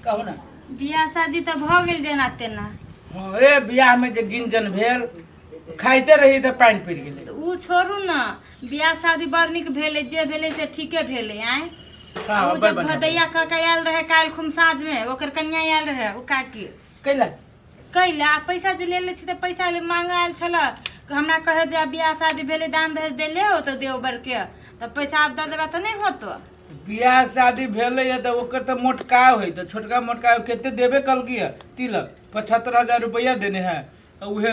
कहू ना। बियाह शादी तऽ भऽ गेल जेना तेना। हाँ, ए बियाह में जे गिंजन भेल खाइते रही तऽ पानि पड़ि गेलै। तऽ उ छोड़ू ने, बियाह शादी बड़ नीक भेलै, जे भेलै से ठीके भेलै। आँय, हाँ, आ उ बड़ जे बढ़िआँ। भदैया कऽ के आयल रहै काल्हि खुम साँझमे, ओकर कनिया आयल रहै, उ काकी। कैला? कैला आ पैसा जे लेले छी तऽ पैसा ले मांगे आयल छल। हमरा कहे जे आब बियाह शादी भेलै, दान दहेज देले हो तऽ देवबर के तऽ पैसा आब दऽ देबा तऽ नहि होतो। बियाह शादी भेलै तऽ ओकर तऽ मोटका होइ तऽ छोटका मोटका कते देबे कलकी है तिलक 75,000 रुपया देने है, आ उहे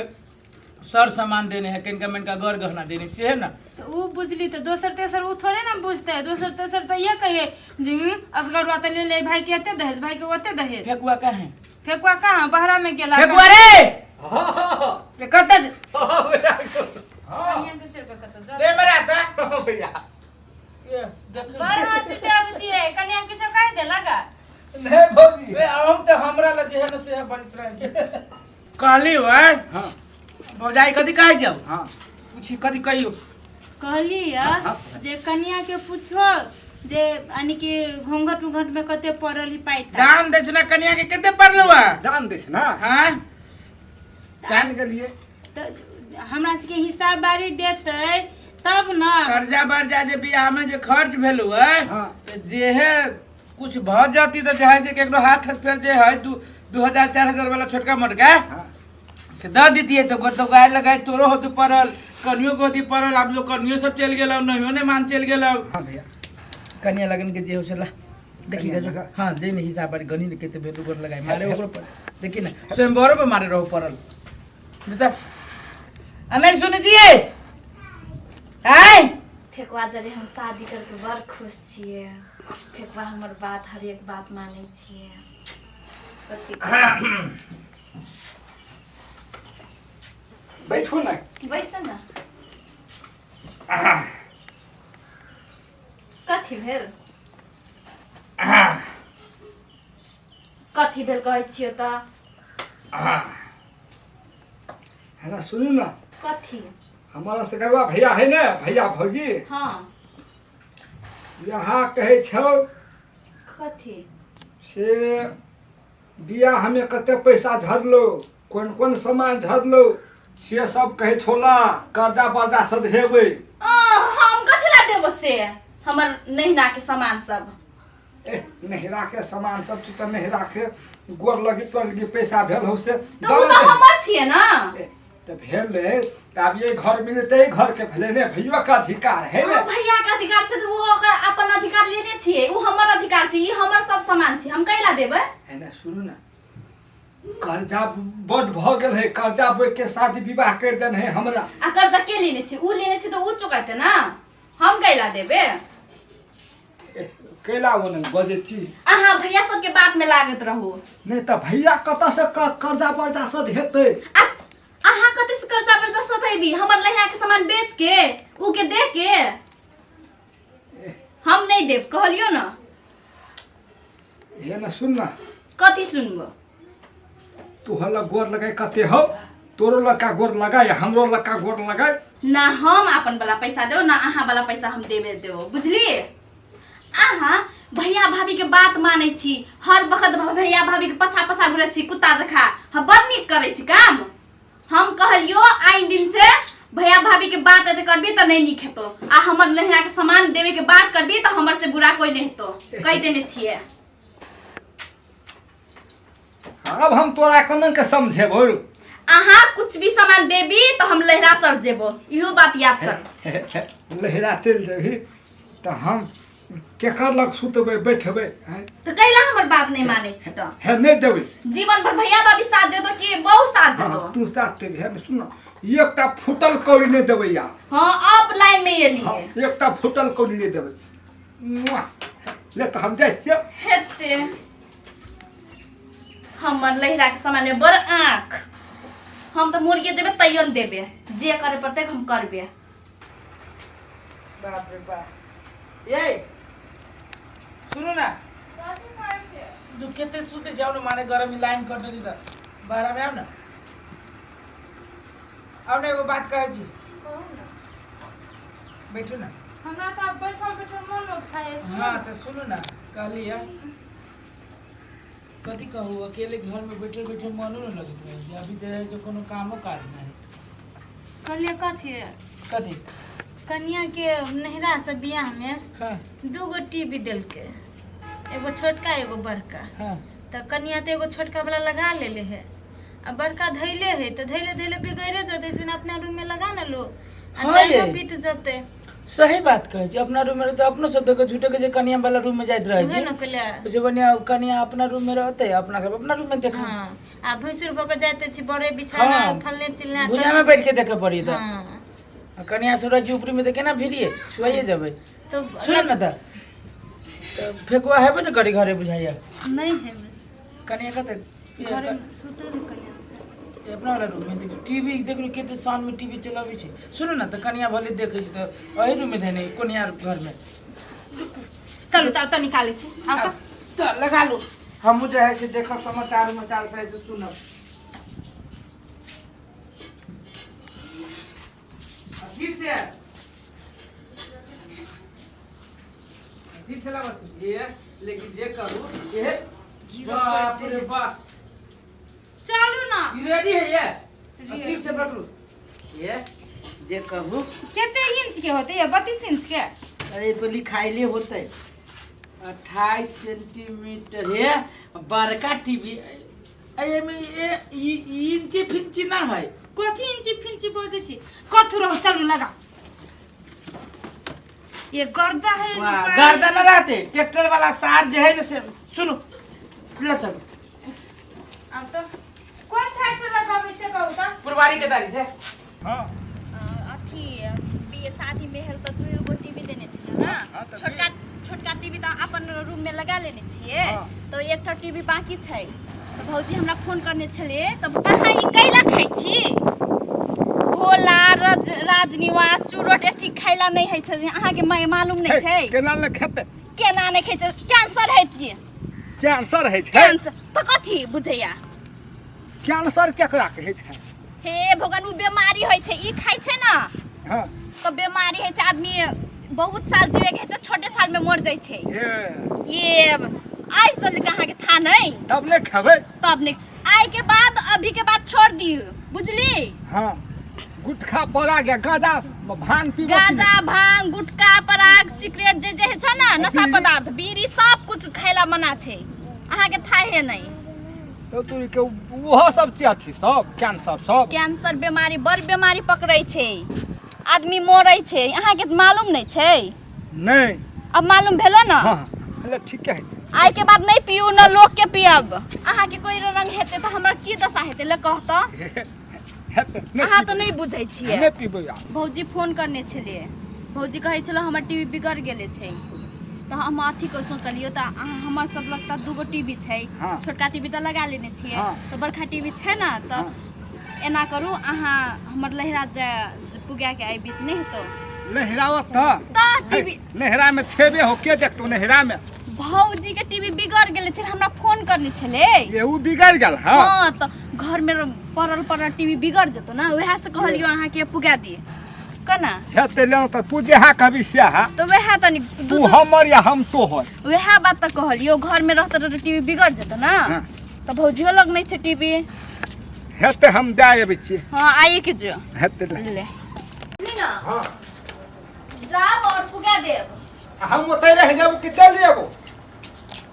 सर सामान देने है, कनिका मनिका गर गहना देने से है ना। तऽ उ बुझली तऽ दोसर तेसर उ थोड़े ना बुझतै। दोसर तेसर तऽ इहे कहे जे असगरुआ तऽ ले ले भाई के एते दहेज, भाई के ओते दहेज। फेकुआ कहाँ है? फेकुआ कहाँ बहरा में गेला। फेकुआ रे, रे कतऽ कनिया के छोड़ के कतऽ जा? रे मरा ता भैया। ये देख। बड़ हंसी जाबै छियै, कनिया किछो कहि देलक? नहीं भौजी। रे अहूँ तऽ हमरा लग जे है न से है बनैत रहै छै। कहली वै। हाँ। भौजाई कथी कहै जाउ? हाँ। पूछी कथी कहियो। कहली जे कनिया के पूछो जे यानी कि घूंघट उघट में कते पड़ल ही पाइ। दान दै छै ना कनिया के कते पड़लौ है? दान दै छै ना। हाँ। जान गेलियै। तऽ हमरा सबके हिसाब बारी देतै तब न। कर्जा बर्जा जे बियाह में जे खर्च भेलौ है। हाँ। तऽ जे है कुछ भऽ जाती तऽ जे है से केकरो हाथ हाथ फेर जे है 2,000 4,000 वाला छोटका मोटका हाँ। से दऽ दितियै तऽ गोर तऽ गाय लगाय तोरो होतु पड़ल, कनियो के होती पड़ल। आब लोग कनियो सब चलि गेलौ, नहियो ने मान चलि गेलौ। हाँ भैया। कनिया लगन के जे हो से ला देखी। कनिया गजो। लगा। हाँ, जे ने हिसाब बारी गनी ने केते भेलु गोर लगाय मारे ओकरो पर देखी ने स्वयंवरो पे मारे रहो पड़ल जता आ नहीं सुनै छियै आय। फेकुआ जरे हम शादी करके बड़ खुश छियै। फेकुआ हमर बात हर एक बात मानै छियै। कथी? बैठू ने। बैस ने। कथी भेल? कथी भेल कहै छियै तऽ? है ना, सुनू ना। कथी? हमारा सगरवा भैया है ने, भैया भौजी। हाँ। यहाँ कहै छौ। कथी? से बियाह में कते पैसा झरलो, कोन कोन सामान झरलो, से सब कहै छोला कर्जा बर्जा सब हेबै। हम कथी ला देबो से हमर नहिना के सामान सब? ए नहिरा के सामान सब तू तऽ नहिरा के गोर लगी तोर लगी पैसा भेल हो से। तऽ उ तऽ हमर छियै ना। ए, तऽ भेल रहे तऽ आब ये घर मिलते घर के भेलै ने, भैया के अधिकार है ने। हाँ, भैया के अधिकार छै तऽ ओ ओकर अपन अधिकार लेने छियै। उ हमर अधिकार छै, ई हमर सब सामान छै, हम कैला देबै? है ने, सुनू ने, कर्जा बड भऽ गेल है, कर्जा बोइ के शादी विवाह कर देने है हमरा। आ कर्जा के लेने छै? उ लेने छै तऽ उ चुकेतै ना, हम कैला देबै? कैला ओ नहि बजै छी। अहाँ भैया सबके बात में लागत रहू। नहि तऽ भैया कतऽ से कर्जा बर्जा सब हेतै? आ अहाँ कते से कर्जा बर्जा सधेबी? हमर लहिया के सामान बेच के उ के दे के? हम नहीं देब, कहलियो ना। हे ना, सुन ना। कथी सुनबो? तू हल्ला गोर लगाय कते हो, तोरो लड़का गोर लगाय, हमरो लड़का गोर लगाय। ना हम अपन वाला पैसा देबो ना अहाँ वाला पैसा हम देबे देबो, बुझलिए? अहाँ भैया भाभी के बात मानै छी, हर वक्त भैया भाभी के पछा पछा घुरै छी कुत्ता जखा। हम बड़ नीक करै छी काम। हम कहलियो आइ दिन से भैया भाभी के बात एते करबी तऽ नहीं नीक हेतो, आ हमर लहरा के सामान देवे के बात करबी तऽ हमर से बुरा कोई नहीं हेतो, कहि देने छियै। आब हम तोरा कोना के समझेबो? अहाँ कुछ भी सामान देबी तऽ हम लहरा चढ़ जेबो, इहो बात याद कर। लहरा चलि जेबही तऽ हम केकर लग सुतबै बैठबै आँय? तऽ कैला हमर बात नहीं मानै छी तऽ? हे नहि देबै। जीवन भर भैया भाभी साथ देतो कि बहु साथ हाँ देतो? तू साथ देबही। हे सुन, एकटा फूटल कौड़ी नहि देबै यार। हाँ, अब लाइन में एली। हाँ, एकटा फूटल कौड़ी नहि देबै। मुआ। ले तऽ हम जाइ छियै। हेते हमर लहिरा के सामान में बड़ आँख। हम तऽ मुर्गे जेबे तैयो ने देबे, जे करे पड़तै हम करबे। बाप रे बाप, ये सुनू ना, तू कते सुते जाओ ने, मारे गरमी लाइन कटली तऽ बाहर में आउ ने, आउ ने, एगो बात कहै छी, बैठू ना। हमरा तऽ आब बैठल बैठल मन उठाए। हाँ तऽ सुनू ना, कहली है कथी कहू, अकेले घर में बैठल बैठल मनो न लगैत रहै छै। अभी जे है से कोनो कामो काज नहि। कहलियै कथी? कथी? कनिया के नैहरा से बियाह में दूगो टीवी देलकै, एगो छोटका एगो बड़का। तऽ कनिया तऽ एगो छोटका वाला लगा लेले है आ बड़का धैले है, तऽ धैले धैले बिगड़े जेतै, सुन अपना रूम में लगा ने लो आ हाँ ये। टाइमो बीत जेतै। सही बात कहै छी। अपना रूम में रहतै, अपनो सब देखो झूठे के जे कनिया वाला रूम में जाइत रहै उहे छी। ने कहलियै। ओइसे बढ़िया कनिया अपना रूम में रहतै, अपना सब अपना रूम में देखब। हाँ, आ भैंसुर भऽ कऽ जाइते छी बड़े बिछाना फलने चिलना। भुजा में बैठ के देखे पड़ी तऽ। आ कनिया सब रहै छै ऊपरी में तऽ केना भिड़िए छुआइए जेबै। तो सुन ने, तऽ फेकुआ हेबे ने करी घरे बुझाइया। नहीं है। कनिया कतऽ? घरे सुतल है कनिया। अपना वाला रूम में देख टीवी, देखलू कते साउंड में टीवी चलाबै छै। सुनू ने, तऽ कनिया भले देखै छै तऽ एहि रूम में धेने कोनिया घर में। चलू तऽ ओतऽ निकालै छी, आउ तऽ। तऽ लगा लू, हमहूँ जे है से देखब समाचार उमाचार से है से सुनब। आ फिर से लाबऽ ये, लेकिन जे करू ये, बाप रे बाप। चलू ना। ई रेडी है ये? सिर से पकड़ू ये, जे कहू। कते इंच के होते ये? 32 इंच के? अरे पर लिखाइले होते 28 सेंटीमीटर है। बड़का टीवी एहिमे ये इंची फिंची ना है। कथी इंची फिंची बजै छी? कथू रहो, चलू लगा। ये गर्दा है। वाह, गर्दा न रहते ट्रैक्टर वाला सार जे है ने से। सुनो, ले चलो। आब तऽ कोन साइड से लगाबै से कहू तऽ। पुरवारी के दारी से। हाँ। अथी बिये शादी में हेल तऽ दुइगो टीवी देने छलै ने। हाँ, तऽ छोटका छोटका टीवी तऽ अपन रूम में लगा लेने छियै। तऽ एकटा टीवी बाकी छै, तऽ भौजी हमरा फोन करने छलियै। तऽ अहाँ ई कैला खाइ छी? भोला राजनिवास चूरोट अथी खैला नहि होइ छै, अहाँके मालूम नहि छै? केना ने खेतै? केना नहि खाइ छै? कैंसर हैत की? कैंसर होइ छै? कैंसर तऽ कथी बुझैया? कैंसर केकरा कहै छै? हे भगवान, उ बीमारी होइ छै, ई खाइ छै ने। तऽ बीमारी होइ छै, आदमी बहुत साल जीवे के होइ छै, छोटे साल में मर जाइ छै। ये ये आज तक अहाँके था नहीं। तब ने खेबै। तब ने आइ के बाद, अभी के बाद छोड़ दियौ, बुझली? हाँ, गुटखा पड़ा गया, गांजा भांग पीबो। गांजा भांग गुटखा पराग सिगरेट जे जे छै ने नशा बीड़ी। पदार्थ बीड़ी सब कुछ खाइला मना छै, अहाँके थाहे नहीं। तो तू के ओहो सब चीज अथी सब कैंसर सब। कैंसर बीमारी बड़ बीमारी पकड़ै छै, आदमी मरै छै, अहाँके मालूम नहीं छै? नहीं। अब मालूम भेलो ना? हाँ, ले ठीक है। आइ के बाद नहीं पियू न लोग के पियब। अहाँके कोई रंग हेतै तऽ हमरा की दशा हेतै ले कह तऽ। हेतै, नहि। अहाँ तऽ नहीं बुझै छियै। नहि पीबै आब। भौजी फोन करने छलियै, भौजी कहै छलै हमर टीवी बिगड़ गेले छै, तऽ हम अथी के सोचलियै तऽ अहाँ हमर सब लग तऽ दूगो टीवी छै। छोटका टीवी तऽ लगा लेने छियै। तऽ बड़का टीवी छै ने, तऽ एना करू अहाँ हमर लहरा जा पुगा के आबि नहि हेतौ? नहिरावत तऽ तऽ टीवी नहिरा में छेबे हो के देखतो नहिरा में। भौजी के टीवी बिगड़ गेले छै, हमरा फोन करने छलै। ये उ बिगड़ गेल। हाँ। हाँ, तऽ घर में पड़ल पड़ल टीवी बिगड़ जेतो ना, वएह से कहलियो अहाँ के पुगा दिए कना। हेतै ले तऽ तू जे हा कहबी से हा। तऽ वएह तनी तू हमर या हम तोहर। वएह बात तऽ कहलियो, घर में रहते रहते टीवी बिगड़ जेतो ना। तऽ भौजियो लग नहीं छै टीवी। हेतै हम दए अबै छी। हाँ, आइए के जो हेतै ले। ले ना। हाँ। जाब और पुगा देब। हम ओतै रहि जाब कि चलि एबो?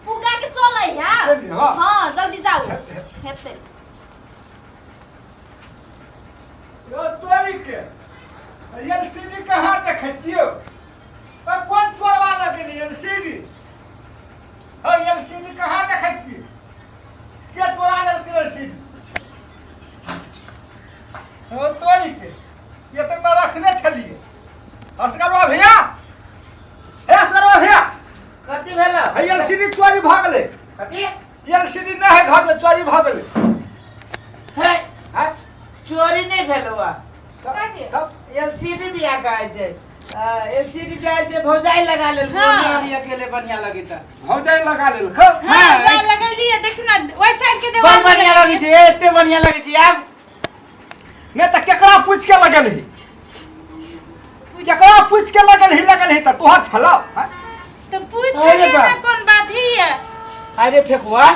पुगा के चलै है। चलि, हाँ। हाँ, जल्दी जाऊ हेतै। यो तोरी के एलसीडी कहाँ देखै छियौ? कोन चोरवा लगेली एलसीडी? हाँ, एलसीडी कहाँ देखै छी? के तोरा लेलकै एलसीडी? हो तोरी के ये तऽ रखने छलियै। असगरवा भैया, हे असगरवा भैया। कथी भेल? है एलसीडी चोरी भऽ गेलै। कथी? एलसीडी नहि है घर में, चोरी भऽ गेलै। है हैं? चोरी नहीं भेल हुआ। कथी? तब एलसीडी दिया कहै छै, एलसीडी जाइ छै भौजाई लगा लेल। अकेले बढ़िया लगे तऽ भौजाई लगा लेलकै। हाँ, वएह लगेलियै, देखियौ ने ओहि साइड के बड़ देवाल पर बढ़िया लगै छै, एते बढ़िया लगै छै आब। नहि तऽ केकरा पूछि के लगेलही? केकरा पूछि के लगेलही? लगेलही तऽ तोहर छलौ हैं? तऽ पूछे अरे के बा। में कोन बात ही है? अरे फेकुआ,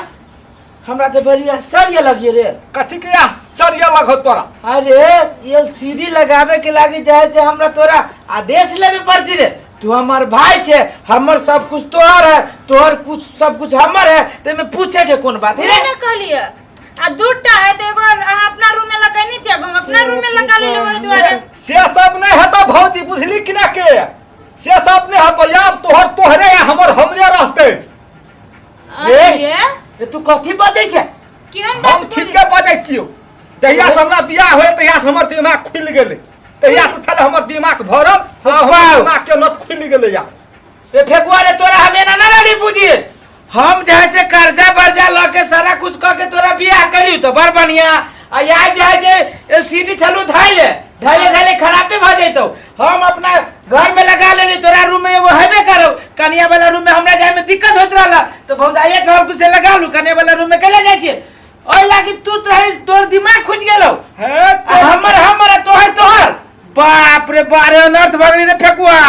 हमरा तऽ बड़ी आश्चर्य लगिए रे। कथी के आश्चर्य लगो तोरा? अरे एलसीडी लगावे के लागी जाए से हमरा तोरा आदेश लेवे पड़ती रे। तू हमर भाई छे, हमर सब कुछ तोहर है, तोहर कुछ सब कुछ हमर है, ते में पूछे के कोन बात है रे? ने कहलिए आ दूटा है तऽ एगो अहाँ अपना रूम में लगैने छियै, एगो हम अपना रूम में लगा लेली ओहि दुआरे। से सब नहीं हेतो भौजी, बुझली कि ना के से सब नहीं हेतो। आब तोहर तोहरे या हमर हमरे रहते। रे अरे रे तू कथी बजै छे? केहन हम बात ठीके बजै छियौ। जहिया से हमरा बियाह होय तहिया से हमर दिमाग खुलि गेलै, तहिया से छलै हमर दिमाग भरल, आ हमर बाउ। दिमाग के नत खुलि गेलै। या रे फेकुआ रे, तोरा हम एना ना रही बुझी। हम जे है से कर्जा बर्जा ल के सारा कुछ क के तोरा बियाह करी तो बड़ बढ़िया, आ यहाँ जे है से एलसीडी छलू धैले धैले धैले खराबे भ जैतौ। हम अपना घर में लगा लेली, तोरा रूम में एगो हेबे करो, कनिया वाला रूम में हमरा जाए में दिक्कत होत रहला तो भौजाइये घर कुछ से लगा लू, कनिया वाला रूम में कैले जाय छियै? ओहि लागी तू तो है तोर दिमाग खुज गेलौ। हे आ हमर हमर आ तोहर तोहर, बाप रे बारे अनर्थ भऽ गेलै रे फेकुआ।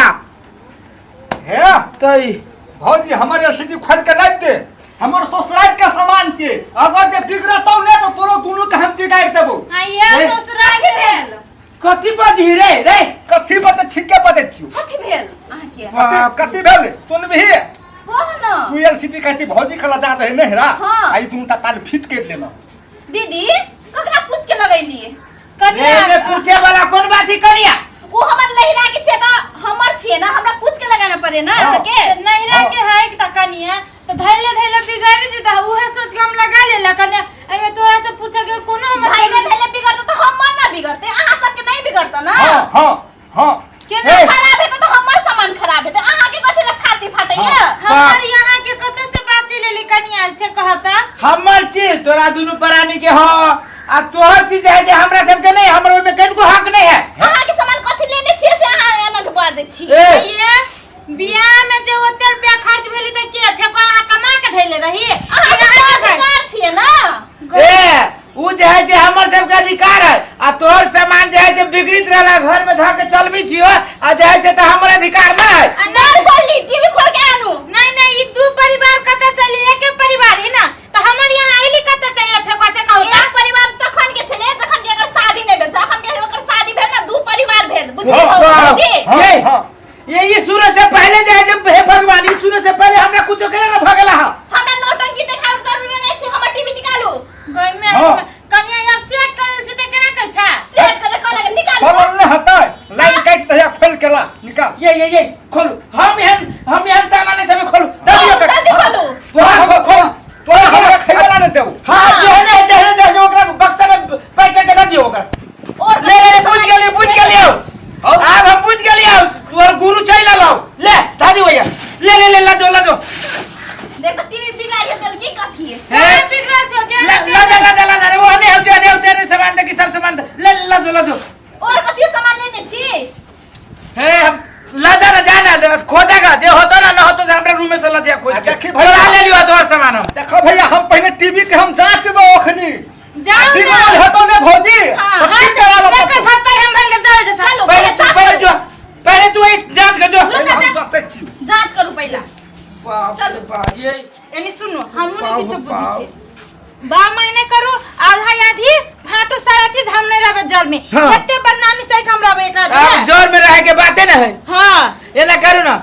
हे तै भौजी हमर एलसीडी खोल के लाबि दे, हमर ससुराल के सामान छियै, अगर जे बिगड़तौ ने तो तोरो दुनू के हम बिगाड़ि देबौ। आ इएह रे। ससुराल कथी के भेल? कथी बजही रे रे? कथी बते? ठीके बजै छियौ। कथी भेल अहाँके? कथी कथी भेल सुनबिही? कह न। तू एलसीडी कहै छी भौजी के लजा दही नहिरा। हाँ। आ ई दुनू टा ताल फिट करि लेना। दीदी ककरा पूछ के लगैली? रे कनिया में पूछे वाला कोन बात ही कनिया? ओ हमर लहिरा के छियै तऽ हमर छियै ना, हमरा पूछ के लगाना पड़े ना। हाँ। अहाँके नैहरा के है त कनिया तो धैले धैले बिगाड़ी जेतै, उहे सोच के हम लगा लेला। कनिया एमे तोरा से पूछे के कोनो हमर धैले धैले बिगड़तै तऽ हमर ना बिगड़तै, अहाँ सबके नहीं बिगड़तै ना। हाँ हाँ हाँ। केना हे। खराब हेतै तऽ हमर सामान खराब हेतै, अहाँके कथी लए छाती फाटैया? हमर यहाँ के कते से बाची लेली कनिया से कहता? हमर चीज तोरा दुनू प्राणी के हो आ तोहर चीज है जे हमरा सबके नहीं, हमर ओहिमे कनिको हक नहीं है। अहाँके सामान कथी लेने छियै से अहाँ एना के बाजै छी? ए ये बियाह में जे ओते रुपया खर्च भेली त के फेको अहाँ कमा के धैले रही? अहाँ सबके अधिकार छियै ना। ए उ जे है से हमर सबके अधिकार है आ तोहर सामान जे है से बिगड़ित रहला घर में धऽ के चलबी छियो आ जे है से तऽ हमर अधिकार ना है। नहीं बोलली टीवी खोल के आनू। नहीं नहीं, ई दू परिवार कते से अइली? एके परिवार है ना, त हमर यहाँ अइली कते से? ये फेको से कहू एक परिवार तखन के छलै जखन के एकर शादी नहि भेल छै, अखन के ओकर शादी भेल ना, दू परिवार भेल, बुझलियै? हाँ, वाह, दीदी? हाँ, ये हाँ। ये सुने से पहले जे है से हे भगवान, ई सुने से पहले हमरा कुछो के ना भऽ गेला हा। हमरा नौटंकी देखाबे के जरूरी नहि छै, हमर टीवी निकालू। गई में हाँ। कनिया अब सेट करल छै त केना कहै छै? सेट करे कहलक निकालू। खोलल नहि हेतै, लाइन काटि दही आ खोलि के ला निकाल। ये खोलू, हम एहन ताना नहीं सब खोलू, दे दियो जल्दी खोलू। तोरा खोल खोल। तोरा हमरा खैबला नहि देबौ। हाँ जेहने है तेहने दे दियो, ओकरा बक्सा में पैक करके दे दियो ओकरा। और ले ले बुझ गेलियो, बुझ गेलियो, आब हम बुझ गेलियो, तोहर गुरु चलि एलौ। ले दादी भैया ले ले ले लजो लजो। देख त टीवी बिगाड़ि देल की कथी? हे बिगड़ल छौ जे ले लजा लजा लजा रे, वो नहीं होते नहीं होते नहीं सामान दे की सब सामान दे। ले ले लजो लजो। और कथी सामान लेने छी? हे हम लजा ना जाना ले, खोजेगा जे होतो ना न होतो तो हमरा रूम में से लजा खोज आ के देखी भैया। चुरा ले लियो तोहर सामान हम। देखो भैया, हम पहिने टीवी के हम जांचबो ओखनी, जाओ ना। बिगड़ल हेतौ ने भौजी हाँ। तऽ ठीक कराबऽ एकर पड़तौ। भत्ता हम भरि के जाओ जैसा। चलू पहले तू जाँच पहले करू। जो पहले तू एक जांच कर जो। पहिले हम जाँचै छियौ। जाँच करू पहिला। बाप रे चलू। बाप, ये एनी सुनो, हमहूँ नहीं बाप किछो बुझै बाप। छियै। बा महीने करू आधा आधी फाटू सारा चीज, हम नहीं रहबे जर में। हाँ। कते बदनामी सही हम रहबे एकरा अब जरे। जोर में रहे के बाते न है। हाँ एना करू ना,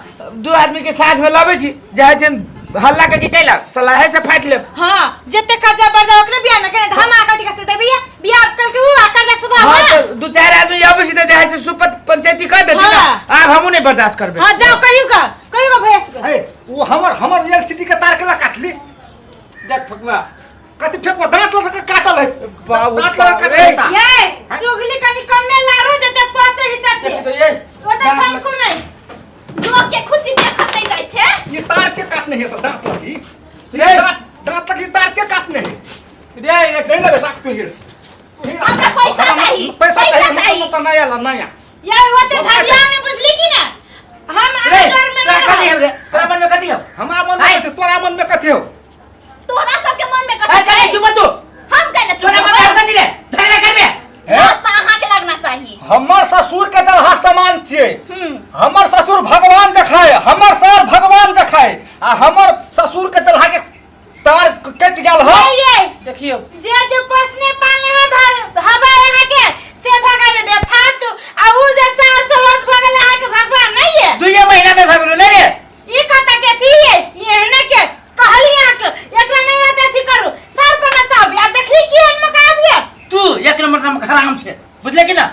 दू आदमी के साथ में लबै छी जाइ छै हल्ला के की कैला सलाहे से फाटि लेब। हाँ जते कर्जा बढ़ ओकरे बियाह न करे हम आका दिखा से देबिया बियाह कल के ऊ आ कर्जा सुधा। हाँ तो दू चार आदमी अबै छी तऽ जाइ छै सुपत पंचायती कर देती ना। हाँ। आब हमहूँ नहीं बर्दाश्त करबै। हाँ जाओ कहियो का कहियो का भैया से। हे वो हमर हमर एलसीडी के तार के ला काटली। देख फकवा कथी फेकवा दांत लगा के काटल है। बाबू, दांत लगा के बाबू, काटल है। ये चुगली कनी कम में लारू जते पहुंचे ही तक तो ये ओ त हमको नहीं लोग के खुशी देखत नहीं जाइ छै। ये तार के काटने है तो दांत लगी। रे। दांत दांत लगी तार के काटने है। रे रे नहीं लेबे साथ तू हिर। हमरा पैसा चाही, पैसा पैसा चाही। चाही। हम तो नया ला नया। ये वो ते धरिया में बुझली की ना हम रे आजार में तोरा ना कथी हौ रे, तोरा मन में कथी हौ? हमरा मन में कथी, तोरा मन में कथी हो? तोरा सबके मन में ए कथी चले छै? चुप तू। हम कैले चुप तोरा मन में कथी रे? धरबे करबे। हे? बस तऽ अहाँके लगना चाही। हमर ससुर के दलहा समान छियै। हमर ससुर भगवान देखाए, हमर सर भगवान देखाए, आ हमर ससुर के दलहा के तार कटि गेल हो। ये देखियो जे जे पोसने पालने है भाग हवा यहाँ के से भगा ले बेफालतू आ उ जे साल से रोज भगल यहाँ के भगवान नहीं है। दुइये महीना में भगलो ले रे। ई कथा के थी ये एहने के कहली यहाँ के एकरा नहीं आता थी करू साल को ना चाहबी आ देखली की हन मका भी। तू एक नंबर नमक हराम छे, बुझले कि ना?